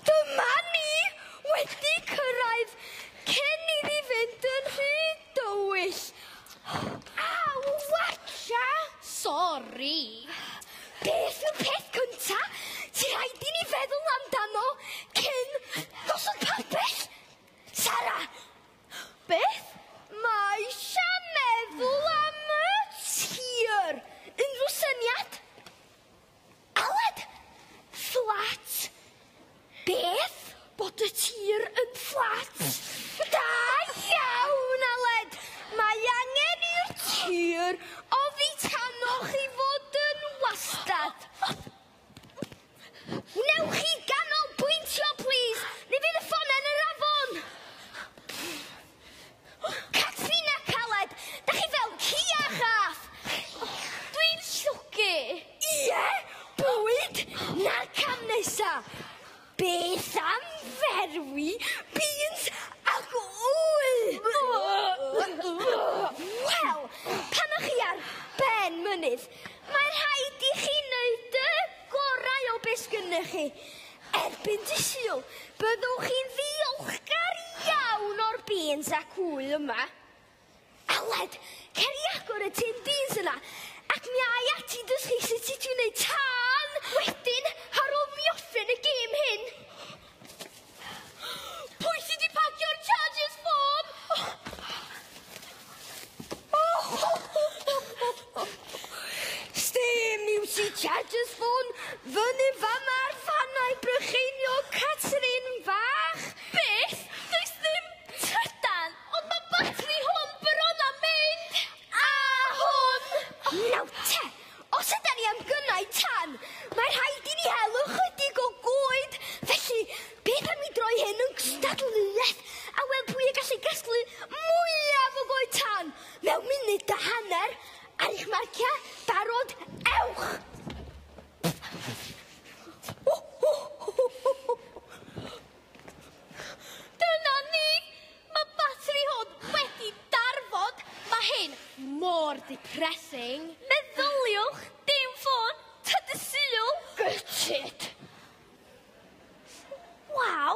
Dyma ni wedi cyrraedd cyn iddi fynd yn rhy dywyll. Aw, watcha! Sori. Beth yw'r peth cynta ti rhaid i ni feddwl amdano cyn gosod pabell? Sara! Beth? Mae eisiau meddwl am y tir. Unrhyw syniad? Aled! Fflat. Beth? Bod y tir yn fflat. Da iawn, Aled! Mae angen i'r tir oddi tanoch i fod yn wastad. Wnewch chi ganolbwyntio, plîs, neu fydd y ffon yn yr afon. Catrin ac Aled, da chi fel ci a chath. Dwi'n llwgu. Ie, bwyd, na'r cam nesa. Beth am ferwi, beans ac wy? Wel, pan o'ch chi ar ben mynydd, mae rhaid i chi wneud y gorau o beth sgynnych chi. Erbyn dy Sul, byddwch chi'n ddiolchgar iawn o'r beans ac wy yma. Aled, cer i agor y tin beans yna, ac mi ai ati dysgu sut i ti'n gwneud tân wedyn ar ôl mi orffen y gêm hyn. Pwy sydd wedi pacio'r chargers ffôn? Sdim iws i chargers ffôn fyny fama'r fannau Brycheiniog Catrin fach. Beth? Does ddim trydan, ond mae batri hwn bron â mynd. A hwn! Nawr te, os ydan ni am gynnau tân, mae rhaid i ni hel ychydig o goed. Felly, beth am i droi hyn yn gystadleuaeth a weld pwy y gallu gasglu mwyaf o goed tân mewn munud a hanner. Ar eich marciau, barod, ewch! Dyna ni! Mae batri hwn wedi darfod. Mae hyn mor depressing. Meddyliwch, dim ffôn, ta dy Sul. Gutted! Waw,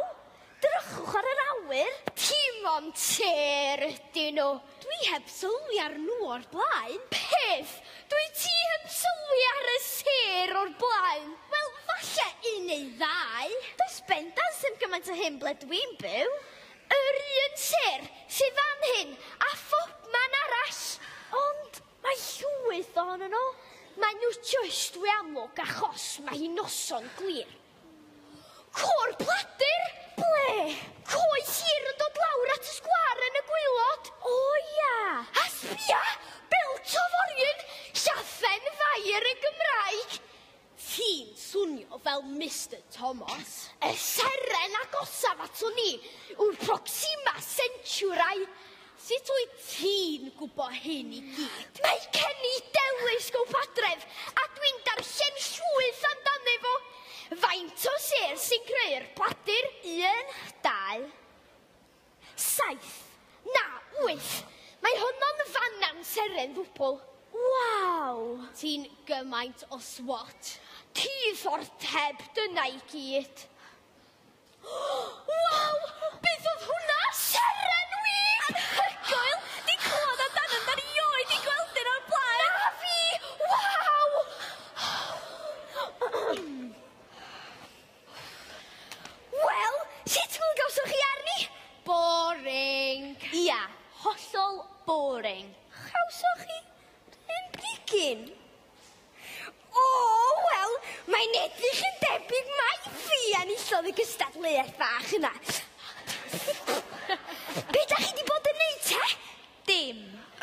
drychwch ar yr awyr. Dim ond sêr ydyn nhw. Dwi heb sylwi ar nhw o'r blaen. Peth, dwi ti heb sylwi ar y sêr o'r blaen. Wel, falle un neu ddau. Does bendant ddim gymaint o hyn ble dwi'n byw. Yr un sêr sydd fan hyn a phobman arall. Ond mae llwyth ohonyn nhw. Mae nhw just we amlwg achos mae hi noson glir. Côr pladur! Ble? Coes hir yn dod lawr at y sgwâr yn y gwaelod. O ia! A sbia! Belt of Orion! Llathen Fair yn Gymraeg! Ti'n swnio fel Mr Thomas. Y seren agosaf aton ni yw'r Proxima Centauri. Sut wyt ti'n gwybod hyn i gyd? Mae gen i delesgop adref a dwi'n darllen llwyth amdano fo. Faint o sêr sy'n creu'r pladur? 1, 2, 7, 9, 8. Mae honno'n fanna'n seren ddwbl. Waw! Ti'n gymaint o swot. Ti ffordd heb dyna i gyd. Waw! Beth oedd hwnna? Seren wir! Anhygoel! Di clywed amdano da rioed i gweld un o'r blaen. Na fi! Waw! Wel, sut hwyl gawsoch chi arni? Boring. Ia, hollol boring. Chawsoch chi un pigyn? O, wel, mae'n edrych yn debyg mai fi enillodd y gystadleuaeth fach yna. Be da chi di bod yn neud te? Dim.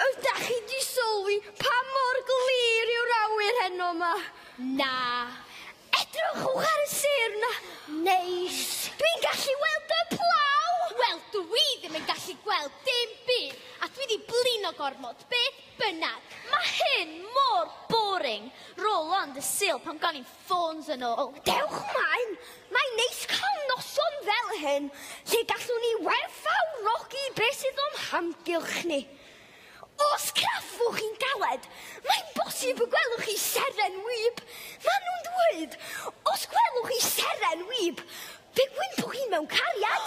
Ydach chi di sylwi pa mor glir yw'r awyr heno yma? Na. Edrychwch ar y sêr na. Neis. Dwi'n gallu weld y plough. Wel, dwi ddim yn gallu gweld dim byd, a dwi di blino gormod, beth bynnag. Mae hyn mor boring. Roll on dy Sul pan gawn ni'n ffôns yn ôl. Dewch mlaen, mae'n neis cael noson fel hyn, lle gallwn ni werthfawrogi beth sydd o'n hamgylch ni. Os craffwch chi'n galed, mae'n bosib y gwelwch chi seren wib. Maen nhw'n dweud Fe gwympo hi mewn cariad.